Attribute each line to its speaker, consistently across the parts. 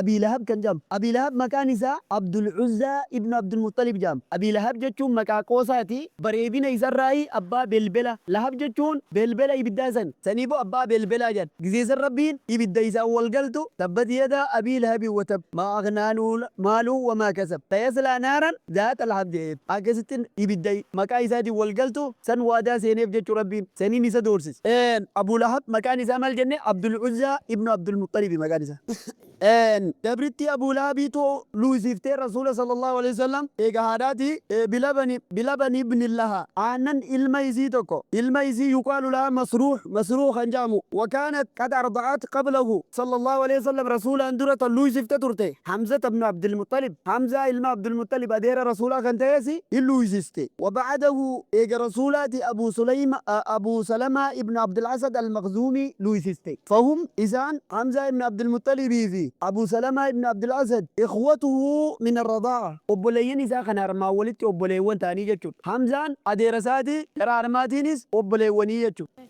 Speaker 1: Abii Lahab kan jedhamu. Abii Lahab maqaan isaa Abdul Uzzaa ibnu Abdul Muxxalib jedhama. Abii Lahab jechuun maqaa qoosaati. Bareedina isarraayi abbaa belbela. Lahab jechuun belbela ibiddaa san. Saniifuu abbaa belbelaa jedhan. Gizee san Rabbiin ibidda isaan wal galtu tabbat yadaa abii lahabin watab maa aghnaa anhu maaluhu wamaa kasab sayaslaa naaran zaata lahab jedhee akkasitti ibidda maqaa isaatiin wal galtu san waadaa seeneef jechuu Rabbiin saniin isa doorsise. Abuu Lahab maqaan isaa maal jenne? Abdul Uzzaa ibnu Abdul Muxxalibi maqaan isaa. Gabrittii Abuu Lahabiitu luuysiftee Rasuula sallallaahu aleyhi wasallam eega haadhaati bilabani bilabani ibnin lahaa aannan ilma isii tokko ilma isii yuqaalu lahaa Masruuh Masruuh kan ja'amu wa kaanat qad arda'at qablahu sallallaahu aleyhi wasallam Rasuulaan dura tan luuysifte turte Hamzata ibnu Abdilmuxxalib Hamzaa ilma Abdulmuxxalib adeera Rasuulaa kan ta'es hin luuysiste wa ba'adahu eega Rasuulaati Abuu Suleyma Abuu Salamaa ibnu Abdil Asad Al-Makhzuumii luuysiste. Fahum, isaan, Hamzaa ibn Abdulmuxxalibii fi Abuu Salamaa ibn Abdul Asad, ikhwatuhu min ar-radaa'a, obboleeyyan isaa kan harmaan walitti obboleewwan ta'anii jechuudha. Hamzaan adeera isaati, gara harmaatiinis obboleewwanii jechuudha.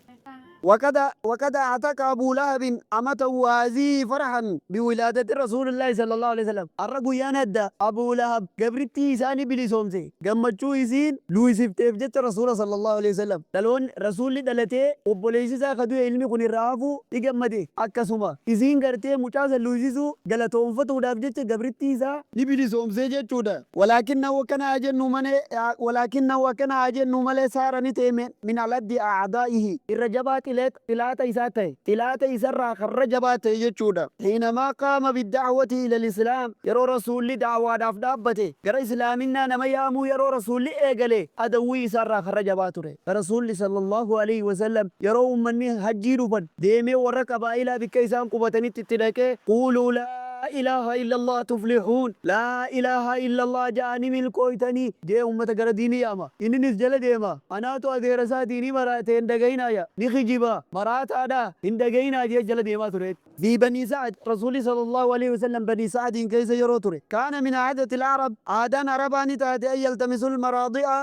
Speaker 1: Waqad waqad a'taqa Abuu Lahabin amatahu haazihii farahan biwilaadati Rasuulillaahi sallallaahu aleyhi wa sallam. Har'a guyyaan adda, Abuu Lahab gabrittii isaa ni bilisoomse. Gammachuu isiin luuysifteef jecha Rasuula sallallaahu aleyhi wa sallam dhaloonni Rasuulli dhalatee obboleeysi isaa ka du'e ilmi kun irraa hafuu ni gammade. Akkasuma isiin gartee mucaa san luuysisuu galatoomfatuudhaaf jecha gabrittii isaa ni bilisoomse jechuudha. Walaakinnahu akkana haa jennuu malee Walaakinnahu akkana haa jennuu malee saara ni ta'e min aladdi a'daa'ihi irra jabaa xilaata isaa ta'e xilaata isarraa karra jabaa ta'e jechuudha. Hiinamaa qaama bidda'wati ilal islaam yeroo Rasuulli da'waadhaaf dhaabbate gara islaaminaa nama yaamuu yeroo Rasuulli eegale adawwii isaarraa karra jabaa ture. Rasuulli sallallaahu aleyhi wasallam yeroo ummanni hajjii dhufan deemee warra qabaa'ilaa bikka isaan qubatanitti itti dhaqee quuluu laa ilaaha illallaah tuflihuun laa ilaaha illallaah ja'aa ni milkooytanii jee ummata gara diinii yaama. Inninis jala deema. Anaatu adeera isaatii ni maraate hin dhagayinaa ja. Ni kijiba. Maraataadha. Hin dhagayinaa jee jala deemaa ture. Fii Banii Sa'd, Rasuulli sallallaahu aleyhi wa sallam Banii Sa'diin keessa yeroo ture. Kaana min aadatil Arab, aadaan Arabaa ni taate an yaltamisul maraadi'a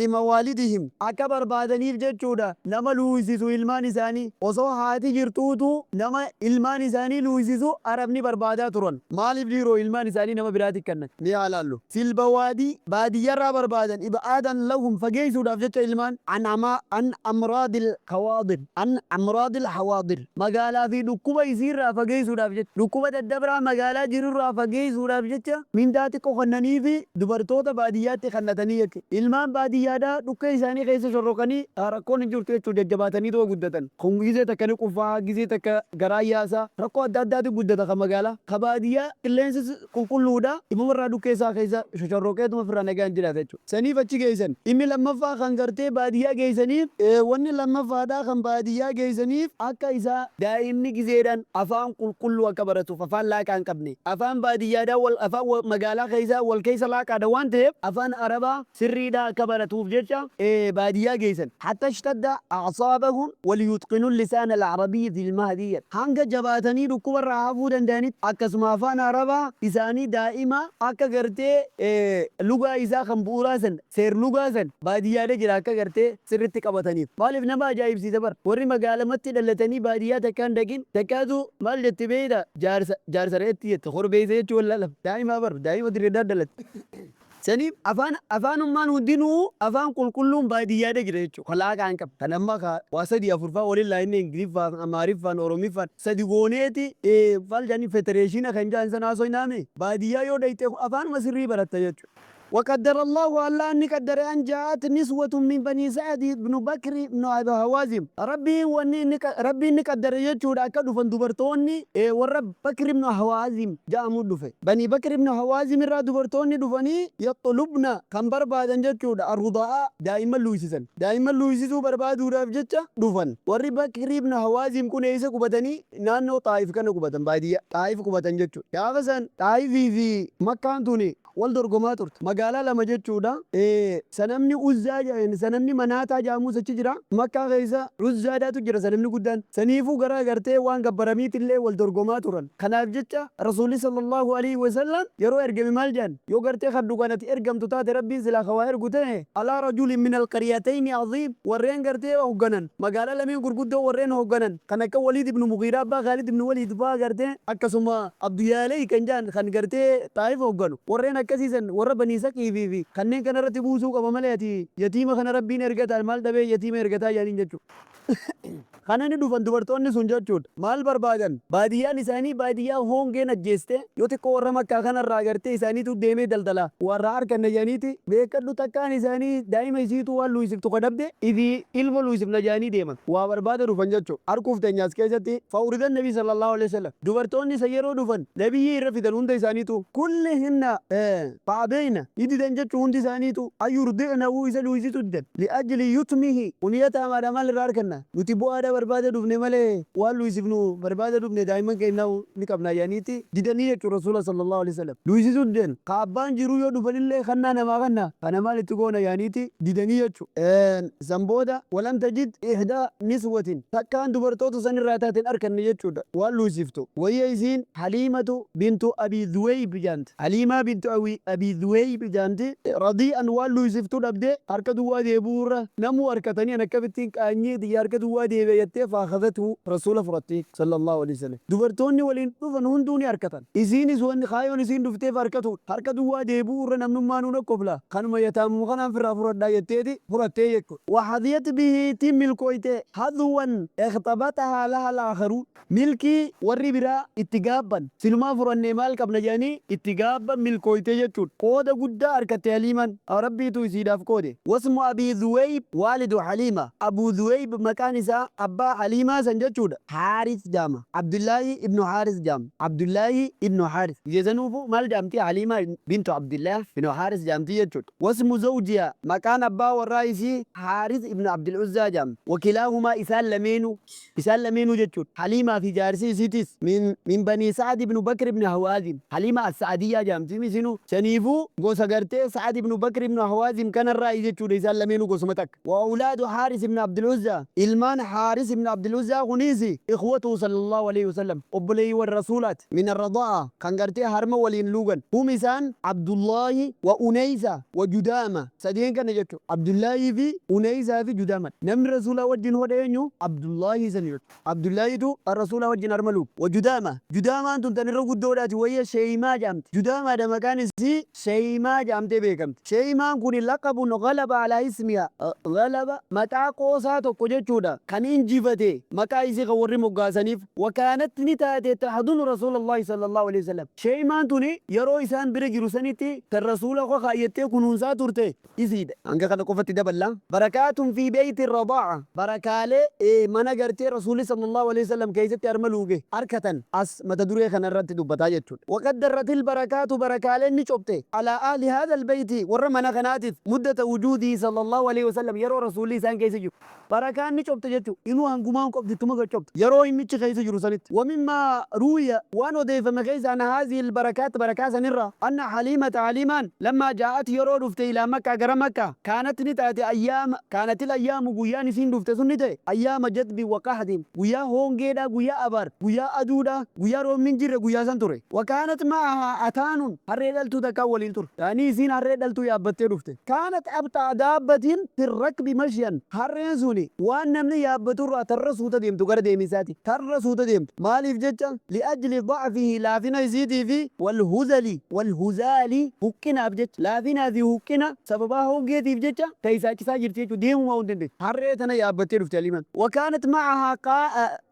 Speaker 1: limawaalidihim, akka barbaadaniif jechuudha nama luuysisu ilmaan isaanii, osoo haati jirtuutuu nama ilmaan isaanii luuysisu Arabni barbaadaa turan. Maaliif dhiiroo ilmaan isaanii nama biraati kennan? Mee haa laallu. Fil bawaadii, baadiyyarraa barbaadan, ib'aadan lahum, fageessuudhaaf jecha ilmaan, an an amraadil kawaadir, an amraadil hawaadir, magaalaa fi dhukkuba isiirraa fageessuudhaaf jecha, dhukkuba daddabraa magaalaa jirurraa fageessuudhaaf jecha mindaa xiqqoo kannaniifi dubartoota baadiyyaatti kannatanii jechuudha. Ilmaan baadiyyaadhaa dhukkee isaanii keessa shorroqanii rakkoon hin jirtu jechuudha jajjabaataniituma guddatan. Kun gizee takka ni qufaa, gizee takka garaa yaasa, rakkoo adda addaatu guddata kan magaalaa. Ka baadiyyaa qilleensis qulqulluudha, ifumarraa dhukkee isaa keessa shoshorroqeetuma ofirraa nagaan jiraata jechuudha. Saniif achi geessan. Inni lammaffaa kan gartee baadiyyaa geessaniif, wanni lammaffaadhaa kan baadiyyaa geessaniif akka isaa daa'imni gizeedhaan afaan qulqulluu akka baratuuf afaan laaqaa hin qabne. Afaan baadiyyaadhaa wal afaan magaalaa keessaa wal keessa laaqaadha waan ta'eef afaan Arabaa sirriidhaa akka baratuuf jecha baadiyyaa geessan. Hatta ishtadda a'saabahum waliyutqinu lisaana al-arabiyyi fil mahdi jedha. Hanga jabaatanii dhukkuba irraa hafuu danda'anitti akkasuma afaan Arabaa isaanii daa'ima akka gartee lugaa isaa kan bu'uuraa san, seer-lugaa san baadiyyaadha jira akka gartee sirritti qabataniif. Maaliif nama ajaa'ibsiisa bar. Warri magaalamatti dhalatanii baadiyyaa takkaa hin dhaqin takkaatu maal jetti beeyta jaarsa jaarsa re'etti jette korbeessa jechuu wallaalam. Daa'imaa bar daa'ima dirreedhaa dhalatte. Saniif afaan afaanummaan hundinuu afaan qulqulluun baadiyyaadha jira jechuudha. Ka laaqaa hin qabne. Kan amma ka waa sadii afur faa waliin laaynee Ingiliffaan, Amaariffaan, Oromiffaan sadi gooneeti maal jedhanii federeeshiina kan jedhan sana haasoynaami. Baadiyyaa yoo dhayxe afaanuma sirrii baratta jechuudha. Waqaddarallaahu Allaahn ni qaddare an jaa'at niswatun min banii sa'di ibnu bakri ibnu hawaazim Rabbiin wanni inni Rabbiin ni qaddare jechuudha akka dhufan dubartoonni warra Bakr ibnu Hawaazim ja'amu dhufe. Banii Bakr ibnu Hawaazim irraa dubartoonni dhufanii yaxlubna kan barbaadan jechuudha arrudaa'a daa'imman luuysisan. Daa'imman luuysisuu barbaaduudhaaf jecha dhufan. Warri Bakr ibnu Hawaazim kun eessa qubatanii? Naannoo Xaa'if kana qubatan baadiyyaa Xaa'if qubatan jechuudha. Gaafa san Xaa'ifii fi Makkaan tuni wal dorgomaa turte. Magaalaa lama jechuudha. Sanamni Uzzaa sanamni Manaataa jedhamus achi jira. Makkaa keessa Uzzaadhaatu jira sanamni guddaan. Saniifuu gara gartee waan gabbaramiitillee wal dorgomaa turan. Kanaaf jecha Rasuulli sallallahu alaihi wasallam yeroo ergame maal jedhan? Yoo gartee kan dhugaan ati ergamtu taate, Rabbiin silaa ka waa ergu ta'e, alaa rajulin min alqaryatayni aziim, warreen gartee hoogganan, magaalaa lameen gurguddoo warreen hoogganan, kan akka Waliid ibnu Mugiiraa, abbaa Khaalid ibnu Waliid fa'aa, gartee akkasuma Abduyaaley kan jedhan, kan gartee Xaayif hoogganu, warreen akkasiisan, warra Banii Saqiifii fi kanneen kana irratti buusuu qaba malee ati yatiima kana Rabbiin ergataa maal dhabee yatiima ergataa jedhaniin jechuudha. Kana ni dhufan dubartoonni sun jechuudha. Maal barbaadan? Baadiyyaan isaanii baadiyyaa hongeen ajjeeste. Yoo xiqqoo warra Makkaa kanarraa gartee isaaniitu deemee daldala warra harkanne jedhaniiti beekadhu. Takkaan isaanii daa'ima isiitu waan luusiftu kadhabde ifii ilma luusifna jedhanii deeman. Waa barbaada dhufan jechuudha. Harkuuf teenyaas keessatti فأورد النبي صلى الله عليه وسلم, dubartoonni isa yeroo dhufan nabiyyii irra fidan hunda isaaniitu. كلهن فأبين, ni didan jechuu. Hundi isaaniitu أن يرضعنه, isa luusisu didan. لأجل يتمه, kun yataamaadha, maal irraa arganna nuti? Bu'aadha barbaada dhufne malee waan luusifnu barbaada dhufne, daa'imman keenya ni qabna jedhaniiti didanii jechuu. Rasuula صلى الله عليه وسلم luusisuu didan. Ka abbaan jiruu yoo dhufanillee kannaa namaa kanna kana maal itti goona jedhaniiti didanii jechuu. San booda ولم تجد إحدى نسوة, takkaan dubartoota san irraa taateen arkanne jechuudha waan luusiftu. وهي isiin حليمة بنت أبي ذويب jaamti. Haliimaa bintu Abii Dhuweyb jaamti. رضيعا, waan luusiftuu dhabdee harka duwwaa deebi'uurra, namuu harkatanii an akkamittiin qaanyii xiyya harka duwwaa deebi'e jettee, فأخذته, rasuula fudhatte صلى الله عليه وسلم. Dubartoonni waliin dhufan hunduu ni harkatan. Isiinis wanni kaayoon isiin dhufteef harkatu, harka duwwaa deebi'uurra namnummaa nuun okkofla, kanuma yataamuu kanaan firraa fudhadhaa jetteeti fudhattee jechuudha. وحظيت به, tiin milkooyte, حظوا اغتبطها لها الآخرون, milkii warri biraa itti gaabban, silumaa furannee maal qabna jedhanii itti gaabban milkooyte jechuudha. Qooda guddaa harkatte Haliiman, Rabbiitu isiidhaaf qoode. واسم أبي ذويب والد حليمة, Abuu Dhuweyb maqaan isaa, abbaa Haliimaa san jechuudha, Haaris jaama. Abdullaahi ibnu Haaris jaama. Abdullaahi ibnu Haaris jesanuufu maal jaamti? Haliimaa bintu Abdullah ibnu Haaris jaamti jechuudha. واسم زوجها, maqaan abbaa warraa isii, Haaris ibnu Abdul Uzzaa jaama. وكلاهما, isaan lameenuu jechuudha, Haliimaa fi jaarsi isiitis, من بني Sa'ad ibnu Bakr ibnu Hawaazim. Haliima as-Sa'adiyyaa jaamti misinu. Saniifuu gosa gartee Sa'ad ibnu Bakr ibnu Hawaazim kanarraa jechuudha. Isaan lameenuu gosuma takka. وأولاد حارث ibn Abdul Uzzaa, ilmaan Haaris ibn Abdul Uzzaa kunis, إخوته صلى الله عليه وسلم, obboleeyyiiwwan rasuulaati, من الرضاعة, kan gartee harma waliin luugan. هم isaan Abdullaahi وأنيسة وجدامة, sadeen kana jechuudha. Abdullaahii fi Uneysaa fi Judaama. Namni rasuulaa wajjin hodhe eenyu? Abdullaahii san jechuudha. Abdullaahiitu rasuulaa wajjin harma luuga. وجدامة, Judaamaan tun tan irra guddoodhaati. وهي Sheeymaa jedhamti. Judaamaadha maqaan isii, Sheeymaa jedhamtee beekamti. Sheeymaan kun لقب غلب على اسمها, غلب maqaa qoosaa tokko jechuudha kan injifate maqaa isii kan warri moggaasaniif. وكانت, ni taate, تحضن رسول الله صلى الله عليه وسلم. Sheeymaan tuni yeroo isaan bira jiru sanitti kan rasuula kaayyаттee kunuunsaa turte isiidha. Hanga kana qofatti daballa. بركات في بيت الرضاعة, barakaalee mana gartee rasuulli صلى الله عليه وسلم keessatti harma luuge harkatan as mata duree kana irratti dubbataa jechuudha. وقد درت البركات, barakaaleen ni cobte, على أهل هذا البيت, warra mana kanaatiif, مدة وجوده صلى الله عليه وسلم, yeroo rasuulli isaan keessa jiru barakaan ni cobte jechuudha. Inuu hangumaan qobdi tuma cobte yeroo inni achi keessa jiru sanitti. ومما روي, waan odeeffame keessa, أن هذه البركات, barakaa sanirra, أن حليمة, حليمان, لما جاءت, yeroo dhufte, إلى مكة, gara Makka, كانت, ni taate, أيام كانت الأيام, guyyaan isiin dhufte sun ni ta'e, أيام جدب وقحط, guyyaa hongeedha, guyyaa abaar, guyyaa aduudha, guyyaa roobni hin jirre guyyaa san ture. وكانت معها أتان, harree dhaltuu takka waliin ture. Yani isiin harree dhaltuu yaabbattee dhufte. كانت أبطأ دابة في الركب مشيا, harreen suni waan namni yaabbaturraa tarra suuta deemtu gara deemisaati, tarra suuta deemtu. Maaliif jecha? لأجل ضعفه, laafina isiitii fi, والهزل, والهزال, huqqinaaf jecha. Laafinaa fi huqqina sababaa hongeetiif jecha keessaachisaa jirti jechuudha. Deemuma hin dandeessu. Harree tana yaabbattee dhufte Haliimaan. وكانت معها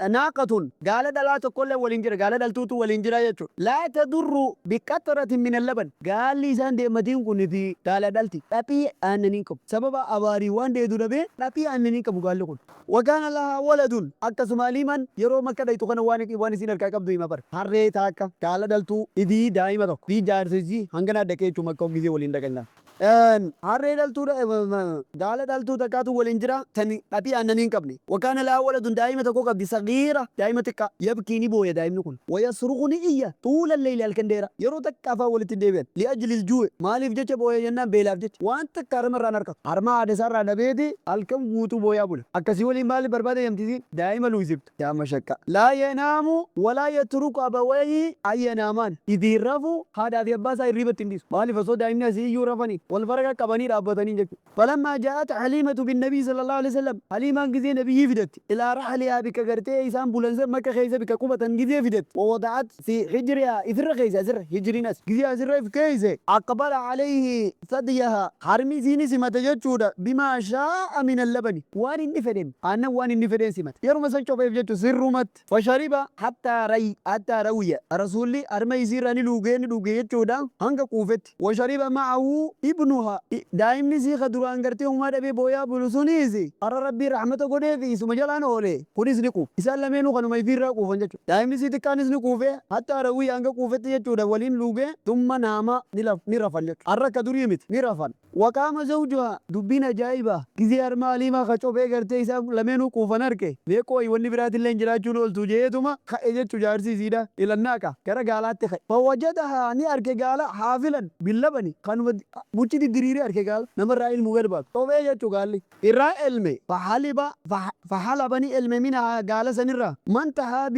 Speaker 1: ناقة, gaala dhalaa tokkollee waliin jira, gaala dhaltuutu waliin jira jechuudha. لا تدر بقطرة من اللبن, gaalli isaan deematiin kun fi gaala dhalti dhaphii aannanii qabu. Sababa abaarii waan deedu dhabee dhaphii aannanii qabu gaalli kun. وكان لها ولد, akkasuma Haliimaan yeroo Makka dhaytu kana waan isiin harkaa qabdu hima bara. Harree taakka, gaala dhaltuu, idii daa'ima tokko fi jaarsisii hangana dhaqee jechuun Makka gisee waliin dhaqan. Harree dhaltuudha, gaala dhaltuu takkaatu waliin jira tan dhaphii aannanii hin qabne. وكان لها ولد, daa'ima tokko qabdi, صغيرة, daa'ima xiqqaa. يبكي, ni booya daa'imni kun. ويصرخ, ni iyya, طول الليل, halkan dheeraa. Yeroo takka afaan walitti hin deebi'an. لأجل الجوع, maaliif jecha booya jennaan, beelaaf jecha. Waan takka harma irraan harkatu. Harma haadha isaarraa dhabeeti halkan guutuu booyaa bula. Akkasii waliin maaliif barbaada yamtisiin daa'ima luusiftu. Yaa mashakka. لا ينام ولا يترك أبويه أن ينامان. Itiin rafu, haadhaa fi abbaa isaa hirribatti hin dhiisu. Maaliif? Osoo daa'imni asii iyyuu rafanii wal farqa qabanii dhaabbatanii jechuudha. فلما جاءت حليمة بالنبي صلى الله عليه وسلم, حليمان gisee nabiyyi fidatte, إلى رحلها, bikka gartee isaan bulan san, Makka keessa bikka qubatan gisee fidatte, ووضعت في حجرها, ifirra keessa asirra hijriin as gisee asirra if keeyse, أقبل عليه ثديها, harmi isiini simate jechuudha, بما شاء من اللبن, waan inni fedhen aannan, waan inni fedhen simate. Yeruma san copheef jechu sirrumatti. فشرب حتى ري حتى روي, rasuulli harma isiirraa ni luugee, ni dhuge jechuudha hanga quufetti. وشرب معه ابنها, daa'imni isii ka duraan gartee humaa dhabee booyaa bulu sunis har'a Rabbii rahmata godhee fi isuma jalaan oole, kunis ni quufe. Isaan lameenuu kanuma ifiirraa quufan jechuudha. Daa'imni isii xiqqaanis ni quufe. حتى روي, hanga quufetti jechuudha waliin luugee. ثم ناما, ni rafan jechuudha. Har'a akka durii miti, ni rafan. وقام زوجها, dubbiin ajaa'iba, gizee harma Haliimaa ka cophee gartee isaan lameenuu quufan arke, mee qooyi, wanni biraatillee hin jiraachuun ooltu jeetuma ka'e jechu. Jaarsi isiidha إلى الناقة, gara gaalaatti ka'e. فوجدها, ni arke gaala, حافلا باللبن, kanuma muchi didiriiree arke. Gaala namarraa ilmuu barbaadu cophee jechu gaalli irraa elme. فحلب, فحلب, ni elme, منها, gaala sanirraa, ما انتهى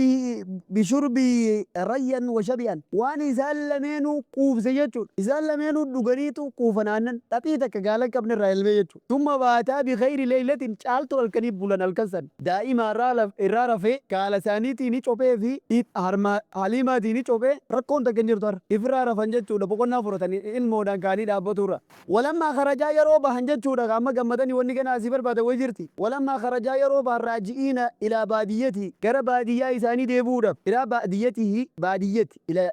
Speaker 1: بشربه ريا وشبعا, waan isaan lameenuu quufse jechuudha. Isaan lameenuu dhuganiitu quufan. Aannan dhaphii takka gaala hin qabne irraa elmee jechuudha. ثم باتا بخير ليلة, caaltu halkanii bulan. Halkan san daa'ima irraa rafee, gaala isaaniitiin cophee fi harma Haliimaatiin cophee, rakkoon takka hin jirtu. Har'a ifirraa rafan jechuudha, boqonnaa fudhatanii ilmoodhaan kaanii dhaabbaturra. ولما خرجا, yeroo bahan jechuudha, amma gammadanii wanni kana asii barbaada wayi jirti. ولما خرجا, yeroo bahan, راجعين إلى باديته, gara baadiyyaa isaanii deebi'uudhaaf, إلى باديته, بادية,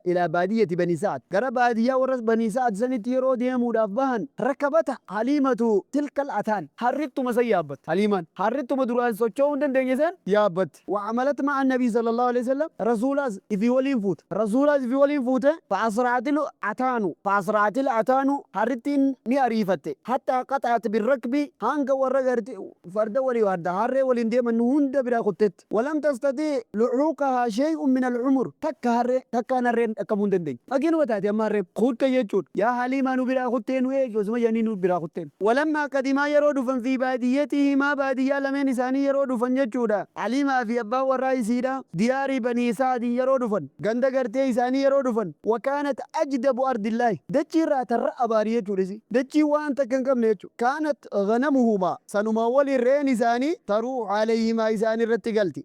Speaker 1: إلى بادية بني سعد, gara baadiyyaa warra Banii Sa'ad sanitti yeroo deemuudhaaf bahan, ركبت حليمة تلك الأتان, harrittuma san yaabbatte. Haliimaan harrittuma duraan socho'uu hin dandeenye san yaabbatti. وحملت مع النبي صلى الله عليه وسلم, rasuulaas ifii waliin fuute, rasuulaas ifii waliin fuute. فأسرعت الأتان, فأسرعت الأتان, harrittiin ni ariifatte, حتى قطعت بالركب, hanga warra garte farda walii warda harree waliin deeman hunda biraa kuttetti. ولم تستطع لحوقها شيء من الحمر, takka harree takkaan harreen dhaqqabuu hin dandeenye. Makiinuma taate amma harreen kutte jechuudha. Yaa Haliimaa, nu biraa kuttee, nu eegi osuma jedhanii nu biraa kutteen. ولما قدما, yeroo dhufan, في باديتهما, baadiyyaa lameen isaanii yeroo dhufan jechuudha, Haliimaa fi abbaan warraa isiidha, ديار بني سعد yeroo dhufan, ganda gartee isaanii yeroo dhufan, وكانت أجدب أرض الله, dachii irraa tarra abaarii jechuudha. Isi dachii waan takka hin qabne jechuudha. كانت غنمهما, sanumaa waliin re'een isaanii, تروح عليهما, isaan irratti galti,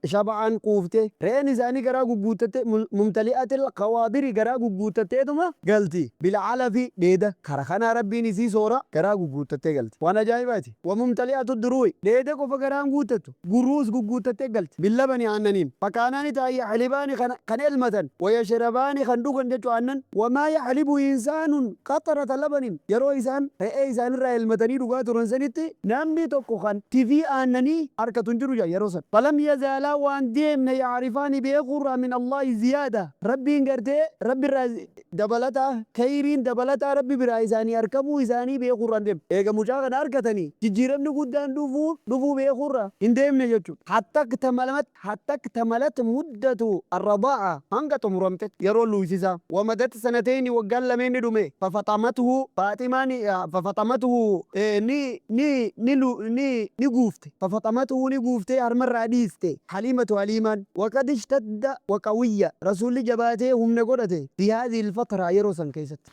Speaker 1: شبعا, quufte. Re'een isaanii garaa gugguuttatte, ممتلئة الخوادر, garaa gugguuttatteetuma galti, بالعلف, dheeda kara kanaa Rabbiin isii soora, garaa gugguuttattee galti. Waan ajaa'ibaati. وممتلئة الدروع, dheeda qofa garaan guuttattu, guruus gugguuttattee galti, باللبن, aannaniin. فكانا, ni ta'an, يحلبان, kan elmatan, ويشربان, kan dhugan jechuu aannan. وما يحلب إنسان قطرة لبن, yeroo isaan re'ee isaanirraa elmatanii dhugaa turan sanitti namni tokko kan tifii aannanii harkatu hin jiru jaa yeroo san. فلم يزالا, waan deemne, يعرفان, beekuurraa, من الله زيادة, Rabbiin gartee Rabbi irraa dabalataa, khayriin dabalataa Rabbi biraa isaanii argamuu isaanii beekuurraa hin deemne. Eega mucaa kana argatanii jijjiiramni guddaan dhufuu beekuurraa hin deemne jechuudha. حتى اكتملت مدة الرضاعة, hanga xumuramte yeroo luusisaa. ومضت سنتين, waggaan lameen ni dhume. ففطمته فاطمان, ففطمته, ni ni ni ni ni guufte. ففطمته, ni guufte, harmarraa dhiiste, حليمة, Haliimaan. وقد اشتد وقوي, rasuulli jabaatee humna godhate, في هذه الفترة, yeroo san keessatti.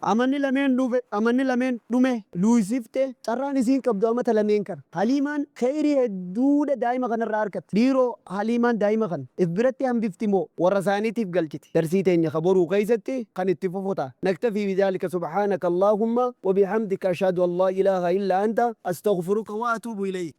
Speaker 1: Amanni lameen dhufe, amanni lameen dhume, luusifte. Carraan isiin qabdu amata lameen kana. Haliimaan kheyrii hedduudha daa'ima kanarraa argatte. Dhiiroo, Haliimaan daa'ima kana if biratti hambifti moo warra isaaniitiif galchiti? Darsii teenya ka boruu keessatti kan itti fufuta. نكتفي بذلك. سبحانك اللهم وبحمدك، أشهد أن لا إله إلا أنت، أستغفرك وأتوب إليك.